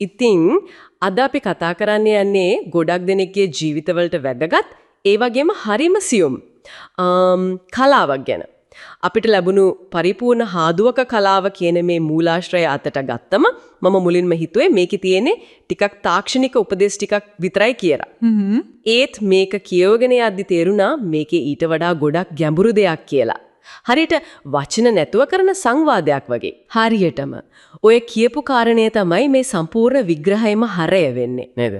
ඉතින් අද අපි කතා කරන්න යන්නේ ගොඩක් දෙනෙක්ගේ ජීවිතවලට වැදගත් ඒ වගේම හරිම සියුම් කලාවක් ගැන. අපිට ලැබුණු පරිපූර්ණ හාදුවක කලාව කියන මේ මූලාශ්‍රය අතට ගත්තම මම මුලින්ම හිතුවේ මේකේ තියෙන්නේ ටිකක් තාක්ෂණික උපදේශ ටිකක් විතරයි කියලා. ඒත් මේක කියවගෙන යද්දි තේරුණා මේකේ ඊට වඩා ගොඩක් ගැඹුරු දෙයක් කියලා. හරියට වචන නැතුව කරන සංවාදයක් වගේ. හරියටම ඔය කියපු කාරණය තමයි මේ සම්පූර්ණ විග්‍රහයම හරය වෙන්නේ. නේද?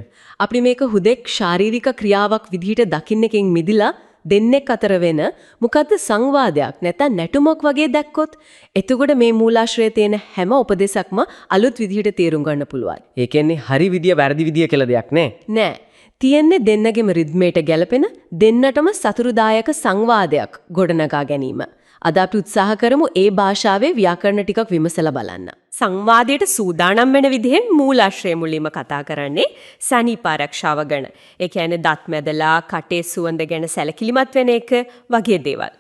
අපි මේක හුදෙක් ශාරීරික ක්‍රියාවක් විදිහට දකින්න එකෙන් මිදිලා දෙන්නෙක් අතර වෙන මොකද්ද සංවාදයක් නැත්නම් නැටුමක් වගේ දැක්කොත් එතකොට මේ මූලාශ්‍රයේ තියෙන හැම උපදේශක්ම අලුත් විදිහට තේරුම් ගන්න පුළුවන්. ඒ කියන්නේ හරි විදිය වැරදි විදිය කියලා දෙයක් නෑ. නෑ. තියෙන්නේ දෙන්නගේම රිද්මයට ගැලපෙන දෙන්නටම සතුටුදායක සංවාදයක් ගොඩනගා ගැනීම. අද අපි උත්සාහ කරමු ඒ භාෂාවේ ව්‍යාකරණ ටිකක් විමසලා බලන්න. සංවාදයට සූදානම් වෙන විදිහෙන් මූලාශ්‍රය මුලින්ම කතා කරන්නේ සනීප ආරක්ෂාව ගැන. ඒ කියන්නේ දත් මැදලා කටේ සුවඳ ගැන සැලකිලිමත් වෙන එක වගේ දේවල්.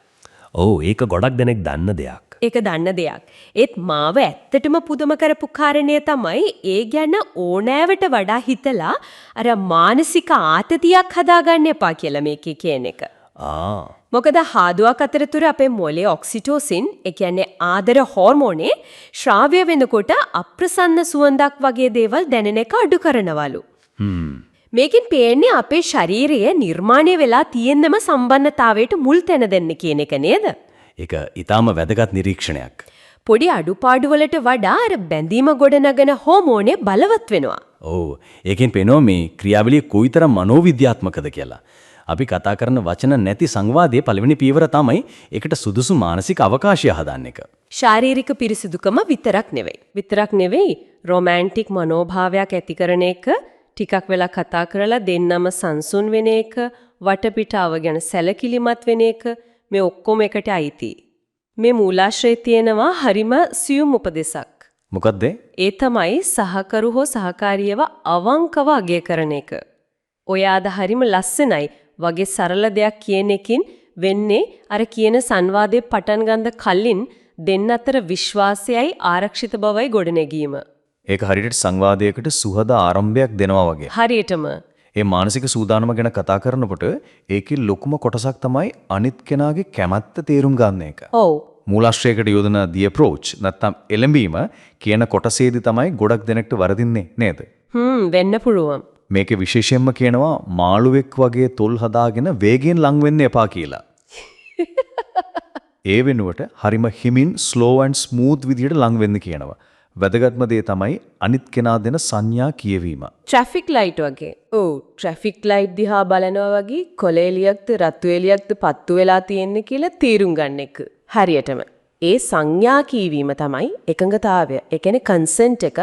ඔව්, ඒක ගොඩක් දෙනෙක් දන්න දෙයක්. ඒක දන්න දෙයක්. ඒත් මාව ඇත්තටම පුදුම කරපු කාරණය තමයි ඒ ගැන ඕනෑවට වඩා හිතලා අර මානසික ආතතියක් හදාගන්න එපා කියලා මේකේ කියන එක. ආ. මොකද හාදුවක් අතරතුර අපේ මොලේ ඔක්සිටෝසින්, ඒ කියන්නේ ආදර හෝර්මෝනේ ශ්‍රාව්‍ය වෙනකොට අප්‍රසන්න සුවඳක් වගේ දේවල් දැනෙන එක අඩු කරනවලු. මේකෙන් පේන්නේ අපේ ශරීරය නිර්මාණය වෙලා තියෙන්නම සම්බන්ධතාවයට මුල් තැන දෙන්න කියන එක නේද? ඒක ඊටාම වැදගත් නිරීක්ෂණයක්. පොඩි අඩුපාඩු වලට වඩා අර බැඳීම ගොඩනගන හෝමෝනේ බලවත් වෙනවා. ඔව්, ඒකෙන් පේනවා මේ ක්‍රියාවලිය කොයිතරම් මනෝවිද්‍යාත්මකද කියලා. අපි කතා කරන වචන නැති සංවාදයේ පළවෙනි පියවර තමයි ඒකට සුදුසු මානසික අවකාශය හදන්න එක. ශාරීරික පිරිසිදුකම විතරක් නෙවෙයි. විතරක් නෙවෙයි, රොමැන්ටික් මනෝභාවයක් ඇති කරන එක, ටිකක් වෙලා කතා කරලා දෙන්නම සංසුන් වෙන එක, වටපිටාව ගැන සැලකිලිමත් වෙන එක, මේ ඔක්කොම එකට අයිති. මේ මූලාශ්‍රයේ තියෙනවා හරිම සියුම් උපදේශක්. මොකද්ද? ඒ තමයි සහකරු හෝ සහකාරියව අවංකව අගය කරන එක. ඔයා අද හරිම ලස්සනයි වගේ සරල දෙයක් කියන එකකින් වෙන්නේ අර කියන සංවාදයේ පටන් ගන්න කලින් දෙන්න අතර විශ්වාසයයි ආරක්ෂිත බවයි ගොඩනැගීම. ඒක හරියට සංවාදයකට සුහද ආරම්භයක් දෙනවා වගේ. හරියටම. ඒ මානසික සූදානම ගැන කතා කරනකොට ඒකේ ලොකුම කොටසක් තමයි අනිත් කෙනාගේ කැමැත්ත තේරුම් ගන්න එක. ඔව්. මූලාශ්‍රයකට යොදන the approach නැත්තම් එළඹීම කියන කොටසේදී තමයි ගොඩක් දෙනෙක්ට වරදින්නේ නේද? වෙන්න පුළුවන්. මේකේ විශේෂයෙන්ම කියනවා මාළුවෙක් වගේ තොල් හදාගෙන වේගයෙන් ලං වෙන්න එපා කියලා. ඒ වෙනුවට හරිම හිමින් slow and smooth විදියට ලං වෙන්න කියනවා. වැදගත්ම දේ තමයි අනිත් කෙනා දෙන සංඥා කියවීම. ට්‍රැෆික් ලයිට් වගේ. ඔව්, ට්‍රැෆික් ලයිට් දිහා බලනවා වගේ කොළ එලියක්ද රතු එලියක්ද පත්තු වෙලා තියෙන්නේ කියලා තීරුම් ගන්න එක. හරියටම. ඒ සංඥා කියවීම තමයි එකඟතාවය. ඒ කියන්නේ කන්සෙන්ට් එක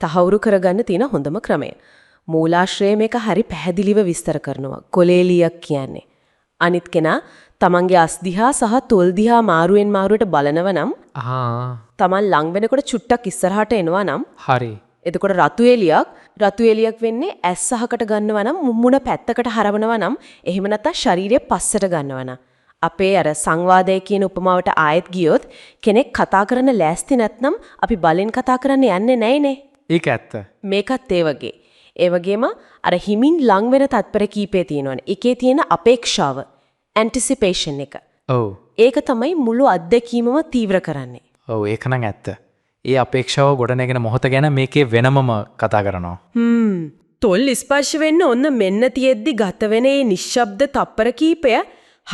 තහවුරු කරගන්න තියෙන හොඳම ක්‍රමය. මූලාශ්‍රය මේක හරි පැහැදිලිව විස්තර කරනවා. කොළ එලියක් කියන්නේ අනිත් කෙනා තමන්ගේ අස් දිහා සහ තොල් දිහා මාරුවෙන් මාරුවට බලනව නම්, තමන් ලං වෙනකොට චුට්ටක් ඉස්සරහට එනවා නම්, හරි. එතකොට රතු එලියක් වෙන්නේ ඇස් සහකට ගන්නවා නම්, මුමුණ පැත්තකට හරවනවා නම්, එහෙම නැත්නම් ශරීරය පස්සට ගන්නවා නම්. අපේ අර සංවාදය කියන උපමාවට ආයෙත් ගියොත් කෙනෙක් කතා කරන්න ලෑස්ති නැත්නම් අපි බලෙන් කතා කරන්න යන්නේ නැයිනේ. ඒක ඇත්ත. මේකත් ඒ වගේ. ඒ වගේම අර හිමින් ලං වෙන තත්පර කීපේ තියෙනවනේ. එකේ තියෙන අපේක්ෂාව, ඇන්ටිසිපේෂන් එක. ඔව්. ඒක තමයි මුළු අත්දැකීමම තීව්‍ර කරන්නේ. ඔව්, ඒක නම් ඇත්ත. ඒ අපේක්ෂාව ගොඩනැගෙන මොහොත ගැන මේකේ වෙනමම කතා කරනවා. තොල් ස්පර්ශ වෙන්න ඔන්න මෙන්න තියෙද්දි ගත වෙන ඒ නිශ්ශබ්ද තප්පර කීපය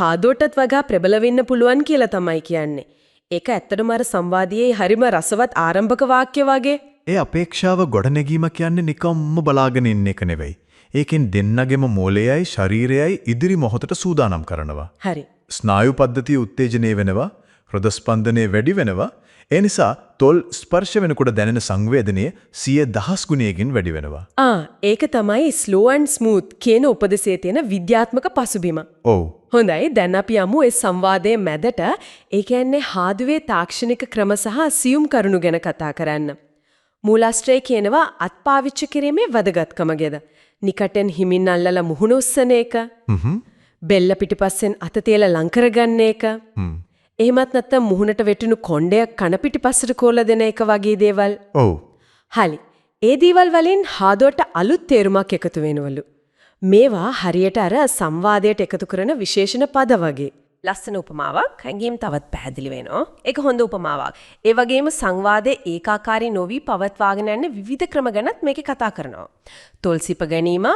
හාදුවටත් වඩා ප්‍රබල වෙන්න පුළුවන් කියලා තමයි කියන්නේ. ඒක ඇත්තටම අර සංවාදයේ හරිම රසවත් ආරම්භක වාක්‍ය වගේ. ඒ අපේක්ෂාව ගොඩනැගීම කියන්නේ නිකම්ම බලාගෙන ඉන්න එක නෙවෙයි. ඒකෙන් දෙන්නගෙම මොලේයයි ශරීරයයි ඉදිරි මොහොතට සූදානම් කරනවා. හරි. ස්නායු පද්ධතිය උත්තේජනය වෙනවා, හෘද ස්පන්දනය වැඩි වෙනවා. ඒ නිසා තොල් ස්පර්ශ වෙනකොට දැනෙන සංවේදනය 100,000 ගුණයකින් වැඩි වෙනවා. ආ, ඒක තමයි slow and smooth කියන උපදේශයේ තියෙන විද්‍යාත්මක පසුබිම. ඔව්. හොඳයි, දැන් අපි යමු ඒ සංවාදයේ මැදට. ඒ කියන්නේ හාදුවේ තාක්ෂණික ක්‍රම සහ සියුම් කරුණු ගැන කතා කරන්න. මූලාශ්‍රය කියනවා අත් පාවිච්චි කිරීමේ වැදගත්කම ගැන. නිකටෙන් හිමින් අල්ලලා මුහුණ උස්සන එක. බෙල්ල පිටිපස්සෙන් අත තියලා ලං කරගන්න එක. එහෙමත් නැත්නම් මුහුණට වැටුණු කොණ්ඩයක් කන පිටිපස්සට කෝලා දෙන එක වගේ දේවල්. ඔව්. හරි. ඒ දේවල් වලින් හාදුවට අලුත් තේරුමක් එකතු වෙනවලු. මේවා හරියට අර සංවාදයට එකතු කරන විශේෂණ පද වගේ. ලස්සන උපමාවක්. හැඟීම් තවත් පැහැදිලි වෙනවා. ඒක හොඳ උපමාවක්. ඒ වගේම සංවාදයේ ඒකාකාරී නොවි පවත්වාගෙන යන විවිධ ක්‍රම ගැනත් මේකේ කතා කරනවා. තොල් සිප ගැනීම,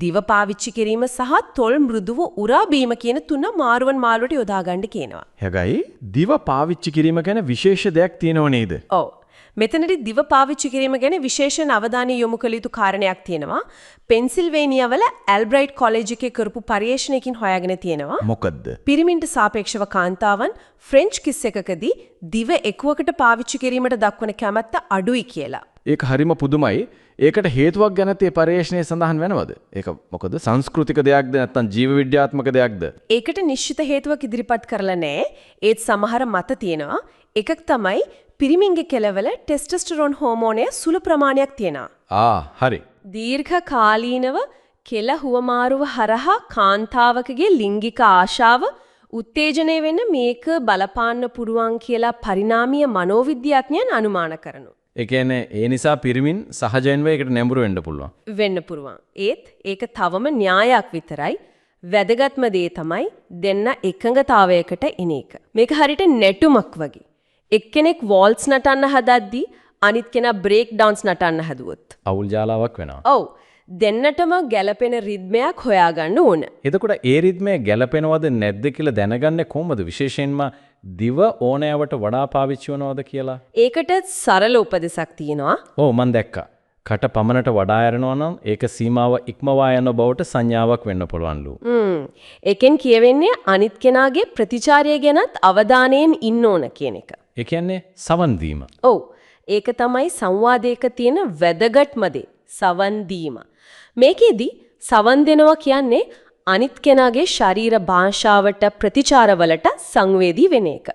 දිව පාවිච්චි කිරීම සහ තොල් මෘදුව උරා බීම කියන තුන මාරුවන් මාරුවට යොදා ගන්න කියනවා. හැබැයි දිව පාවිච්චි කිරීම ගැන විශේෂ දෙයක් තියෙනව නේද? ඔව්. මෙතනදී දිව පාවිච්චි කිරීම ගැන විශේෂ අවධානය යොමු කළ යුතු කාරණයක් තියෙනවා. පෙන්සිල්වේනියාවල ඇල්බ්‍රයිට් කොලෙජ් එකේ කරපු පර්යේෂණයකින් හොයාගෙන තියෙනවා. මොකද්ද? පිරිමින්ට සාපේක්ෂව කාන්තාවන් ෆ්‍රෙන්ච් කිස් එකකදී දිව එකුවකට පාවිච්චි කිරීමට දක්වන කැමැත්ත අඩුයි කියලා. ඒක හරිම පුදුමයි. ඒකට හේතුවක් ගැනත් ඒ පර්යේෂණයේ සඳහන් වෙනවද? ඒක මොකද සංස්කෘතික දෙයක්ද නැත්නම් ජීව විද්‍යාත්මක දෙයක්ද? ඒකට නිශ්චිත හේතුවක් ඉදිරිපත් කරලා නැහැ. ඒත් සමහර මත තියෙනවා. එකක් තමයි පිරිමින්ගේ කෙළවල ටෙස්ටොස්ටරෝන් හෝමෝනය සුළු ප්‍රමාණයක් තියෙනවා. ආ හරි. දීර්ඝ කාලීනව කෙළ හුවමාරුව හරහා කාන්තාවකගේ ලිංගික ආශාව උත්තේජනය වෙන්න මේක බලපාන්න පුළුවන් කියලා පරිණාමීය මනෝවිද්‍යාඥයන් අනුමාන කරනවා. ඒ කියන්නේ ඒ නිසා පිරිමින් සහජයෙන්ම ඒකට නැඹුරු වෙන්න පුළුවන්. වෙන්න පුළුවන්. ඒත් ඒක තවම න්‍යායක් විතරයි. වැදගත්ම දේ තමයි දෙන්න එකඟතාවයකට එන එක. මේක හරියට නැටුමක් වගේ. එක්කෙනෙක් වෝල්ට්ස් නටන්න හදද්දී අනිත් කෙනා බ්‍රේක් ඩවුන්ස් නටන්න හැදුවොත්. අවුල් ජාලාවක් වෙනවා. ඔව්. දෙන්නටම ගැළපෙන රිද්මයක් හොයාගන්න ඕන. එතකොට ඒ රිද්මය ගැළපෙනවද නැද්ද කියලා දැනගන්නේ කොහොමද? විශේෂයෙන්ම දිව ඕනෑවට වඩා පාවිච්චි වෙනවද කියලා? ඒකට සරල උපදෙසක් තියෙනවා. ඔව් මං දැක්කා. කට පමණට වඩා ඇරෙනවා නම් ඒක සීමාව ඉක්මවා යන බවට සංඥාවක් වෙන්න පුළුවන්ලු. ඒකෙන් කියවෙන්නේ අනිත් කෙනාගේ ප්‍රතිචාරය ගැනත් අවධානයෙන් ඉන්න ඕන කියන එක. ඒ කියන්නේ සවන් දීම. ඔව්. ඒක තමයි සංවාදයක තියෙන වැදගත්ම දේ. සවන් දීම. මේකෙදි සවන් දෙනවා කියන්නේ අනිත් කෙනාගේ ශරීර භාෂාවට ප්‍රතිචාරවලට සංවේදී වෙන එක.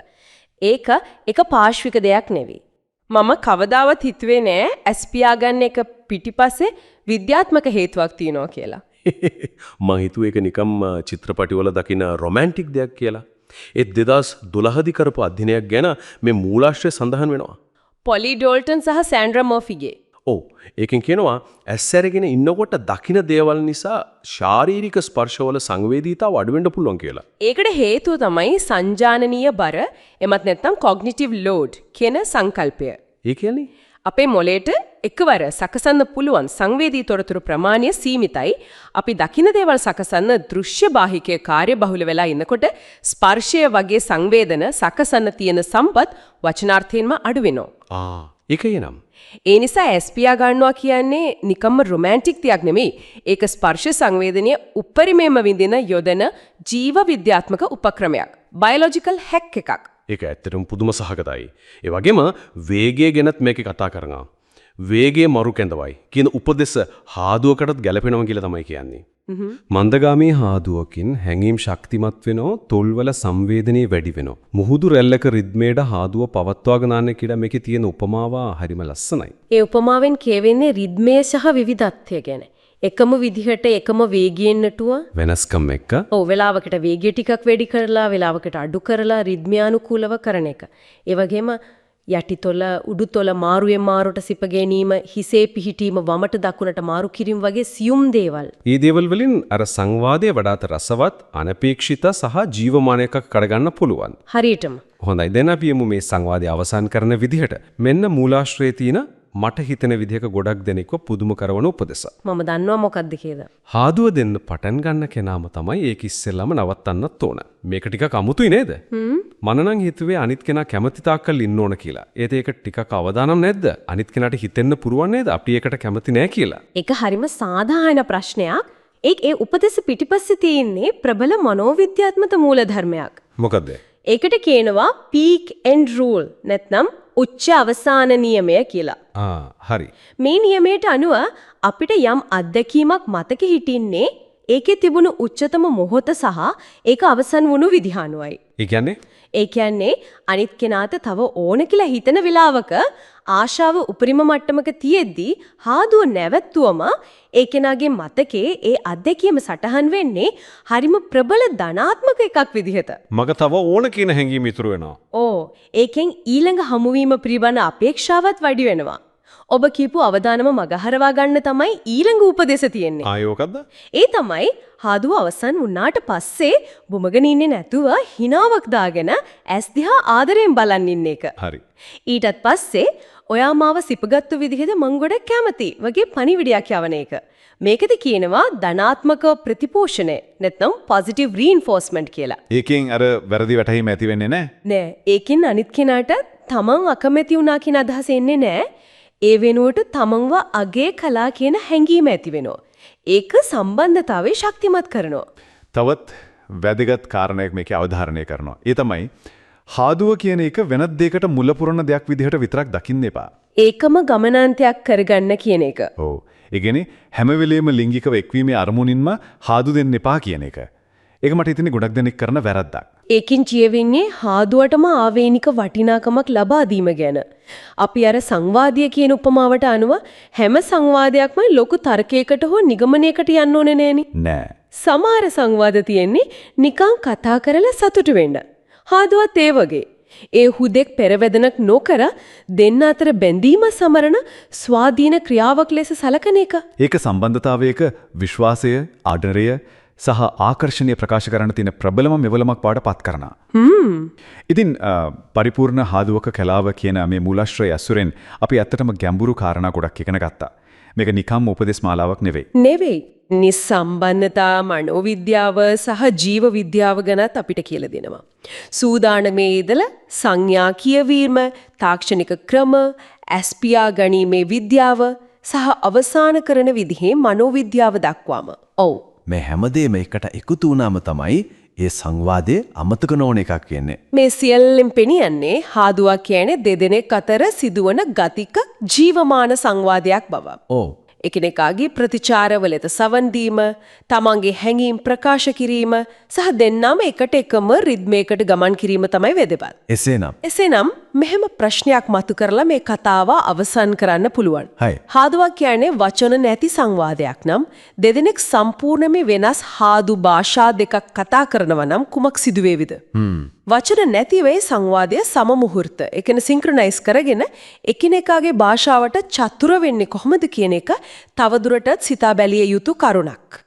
ඒක එක පාර්ශ්වික දෙයක් නෙවෙයි. මම කවදාවත් හිතුවේ නෑ ඇස් පියාගන්න එක පිටිපස්සේ විද්‍යාත්මක හේතුවක් තියෙනවා කියලා. මං හිතුවේ ඒක නිකම් චිත්‍රපටිවල දකින රොමැන්ටික් දෙයක් කියලා. ඒත් 2012 දී කරපු අධ්‍යයනයක් ගැන මේ මූලාශ්‍රය සඳහන් වෙනවා. පොලි ඩෝල්ටන් සහ සෑන්ඩ්‍රා මර්ෆිගේ. ඔව්. ඒකෙන් කියනවා ඇස් ඇරගෙන ඉන්නකොට දකින දේවල් නිසා ශාරීරික ස්පර්ශවල සංවේදීතාව අඩු වෙන්න පුළුවන් කියලා. ඒකට හේතුව තමයි සංජානනීය බර එමත් නැත්නම් කොග්නිටිව් ලෝඩ් කියන සංකල්පය. ඒ කියන්නේ අපේ මොලේට එකවර සකසන්න පුළුවන් සංවේදී තොරතුරු ප්‍රමාණය සීමිතයි. අපි දකින දේවල් සකසන්න දෘශ්‍ය බාහිකයේ කාර්යබහුල වෙලා ඉන්නකොට ස්පර්ශය වගේ සංවේදන සකසන්න තියෙන සම්පත් වචනාර්ථයෙන්ම අඩු වෙනවා. ආ ඒකයි නම්. ඒ නිසා ඇස් පියා ගන්නවා කියන්නේ නිකම්ම රොමැන්ටික් දෙයක් නෙමෙයි. ඒක ස්පර්ශ සංවේදනය උපරිමයෙන්ම විඳින යොදන ජීව විද්‍යාත්මක උපක්‍රමයක්. බයොලොජිකල් හැක් එකක්. ඒක ඇත්තටම පුදුම සහගතයි. ඒ වගේම වේගය ගැනත් මේකේ කතා කරනවා. වේගය මරු කැඳවයි කියන උපදෙස හාදුවකටත් ගැලපෙනවා කියලා තමයි කියන්නේ. මන්දගාමී හාදුවකින් හැඟීම් ශක්තිමත් වෙනවා, තොල්වල සංවේදනීය වැඩි වෙනවා. මුහුදු රැල්ලක රිද්මයට හාදුව පවත්වාගෙන යන්න කියලා මේකේ තියෙන උපමාව හරිම ලස්සනයි. ඒ උපමාවෙන් කියවෙන්නේ රිද්මය සහ විවිධත්වය ගැන. එකම විදිහට එකම වේගයෙන් නටුව වෙනස්කම් එක්ක ඔව් වෙලාවකට වේගය ටිකක් වැඩි කරලා වෙලාවකට අඩු කරලා රිද්මයානුකූලව කරන එක. ඒ වගේම යටිතොල උඩුතොල මාරුවෙන් මාරුවට සිප ගැනීම, හිසේ පිහිටීම වමට දකුණට මාරු කිරීම වගේ සියුම් දේවල්. මේ දේවල් වලින් අර සංවාදය වඩාත් රසවත්, අනපේක්ෂිත සහ ජීවමාන එකක් කරගන්න පුළුවන්. හරියටම. හොඳයි දැන් අපි යමු මේ සංවාදය අවසන් කරන විදිහට. මෙන්න මූලාශ්‍රයේ තියෙන මට හිතෙන විදිහක ගොඩක් දෙනෙක්ව පුදුම කරවන උපදෙස. මම දන්නවා මොකද්ද කියලා. හාදුව දෙන්න පටන් ගන්න කෙනාම තමයි ඒක ඉස්සෙල්ලාම නවත්තන්නත් ඕන. මේක ටිකක් අමුතුයි නේද? මම නම් හිතුවේ අනිත් කෙනා කැමති තාක්කල් ඉන්න ඕන කියලා. ඒත් ඒක ටිකක් අවදානම් නැද්ද? අනිත් කෙනාට හිතෙන්න පුරුවන් නේද අපි ඒකට කැමති නෑ කියලා. ඒක හරිම සාධාරණ ප්‍රශ්නයක්. ඒක ඒ උපදෙස පිටිපස්සේ තියෙන්නේ ප්‍රබල මනෝවිද්‍යාත්මක මූලධර්මයක්. මොකද්ද? ඒකට කියනවා peak end rule නැත්නම් උච්ච අවසාන නියමය කියලා. ආ හරි. මේ නියමයට අනුව අපිට යම් අත්දැකීමක් මතක හිටින්නේ ඒකේ තිබුණු උච්චතම මොහොත සහ ඒක අවසන් වුණු විදිහ අනුවයි. ඒ කියන්නේ ඒ කියන්නේ අනිත් කෙනාට තව ඕන කියලා හිතන වෙලාවක ආශාව උපරිම මට්ටමක තියෙද්දි හාදුව නැවැත්තුවම ඒ කෙනාගේ මතකේ ඒ අත්දැකීම සටහන් වෙන්නේ හරිම ප්‍රබල ධනාත්මක එකක් විදිහට. මග තව ඕන කියන හැඟීම ඉතුරු වෙනවා. ඕ ඒකෙන් ඊළඟ හමුවීම පිළිබඳ අපේක්ෂාවත් වැඩි වෙනවා. ඔබ කියපු අවදානම මගහරවා ගන්න තමයි ඊළඟ උපදේශ තියෙන්නේ. ආයෙ මොකද්ද? ඒ තමයි හාදුව අවසන් වුණාට පස්සේ බුමගෙන ඉන්නේ නැතුව හිනාවක් දාගෙන ඇස් දිහා ආදරෙන් බලන් ඉන්න එක. හරි. ඊටත් පස්සේ ඔයා මාව සිපගත්තු විදිහට මං ගොඩක් කැමති වගේ පණිවිඩයක් යවන එක. මේකද කියනවා ධනාත්මක ප්‍රතිපෝෂණය නැත්නම් පොසිටිව් රීඉන්ෆෝස්මන්ට් කියලා. ඒකෙන් අර වැරදි වැටහීම ඇති වෙන්නේ නැහැ. නෑ, ඒකෙන් අනිත් කෙනාට තමන් අකමැති වුණා කියන අදහස එන්නේ නෑ. ඒ වෙනුවට තමන්ව අගය කළා කියන හැඟීම ඇති වෙනවා. ඒක සම්බන්ධතාවය ශක්තිමත් කරනවා. තවත් වැදගත් කාරණයක් මේකේ අවධාරණය කරනවා. ඒ තමයි හාදුව කියන එක වෙනත් දෙයකට මුල පුරන දෙයක් විදිහට විතරක් දකින්න එපා. ඒකම ගමනාන්තයක් කරගන්න කියන එක. ඔව්. ඒ කියන්නේ හැම වෙලෙම ලිංගිකව එක්වීමේ අරමුණින්ම හාදු දෙන්න එපා කියන එක. ඒක මට හිතෙන්නේ ගොඩක් දෙනෙක් කරන වැරද්දක්. ඒකින් කියවෙන්නේ හාදුවටම ආවේනික වටිනාකමක් ලබා දීම ගැන. අපි අර සංවාදය කියන උපමාවට අනුව හැම සංවාදයක්ම ලොකු තර්කයකට හෝ නිගමනයකට යන්න ඕනේ නෑනේ. නෑ. සමහර සංවාද තියෙන්නේ නිකන් කතා කරලා සතුටු වෙන්න. හාදුවත් ඒ වගේ. ඒ හුදෙක් පෙරවැදනක් නොකර දෙන්න අතර බැඳීම සමරන ස්වාධීන ක්‍රියාවක් ලෙස සලකන එක. ඒක සම්බන්ධතාවයක විශ්වාසය, ආදරය සහ ආකර්ෂණය ප්‍රකාශ කරන්න තියෙන ප්‍රබලම මෙවලමක් බවට පත් කරනවා. ඉතින් පරිපූර්ණ හාදුවක කලාව කියන මේ මූලාශ්‍රය ඇසුරෙන් අපි ඇත්තටම ගැඹුරු කාරණා ගොඩක් ඉගෙන ගත්තා. මේක නිකම්ම උපදේශ මාලාවක් නෙවෙයි. නෙවෙයි. නිස්සම්බන්ධතා මනෝවිද්‍යාව සහ ජීව විද්‍යාව ගැනත් අපිට කියලා දෙනවා. සූදානමේ ඉඳලා සංඥා කියවීම, තාක්ෂණික ක්‍රම, ඇස්පියා ගැනීමේ විද්‍යාව සහ අවසාන කරන විදිහේ මනෝවිද්‍යාව දක්වාම. ඔව්. මේ හැමදේම එකට එකතු වුණාම තමයි ඒ සංවාදය අමතක නොවන එකක් වෙන්නේ. මේ සියල්ලෙන් පෙනියන්නේ හාදුවක් කියන්නේ දෙදෙනෙක් අතර සිදුවන ගතික ජීවමාන සංවාදයක් බව. ඔව්. එකිනෙකාගේ ප්‍රතිචාරවලට සවන් දීම, තමන්ගේ හැඟීම් ප්‍රකාශ කිරීම සහ දෙන්නාම එකට එකම රිද්මයකට ගමන් කිරීම තමයි වැදගත්. එසේනම් එසේනම් මෙහෙම ප්‍රශ්නයක් මතු කරලා මේ කතාව අවසන් කරන්න පුළුවන්. හයි. හාදුවක් කියන්නේ වචන නැති සංවාදයක් නම් දෙදෙනෙක් සම්පූර්ණයෙන්ම වෙනස් හාදු භාෂා දෙකක් කතා කරනවා නම් කුමක් සිදුවේවිද? වචන නැතිව ඒ සංවාදය සම මුහුර්ත, ඒ කියන්නේ සින්ක්‍රොනයිස් කරගෙන එකිනෙකාගේ භාෂාවට චතුර වෙන්නේ කොහොමද කියන එක තවදුරටත් සිතා බැලිය යුතු කරුණක්.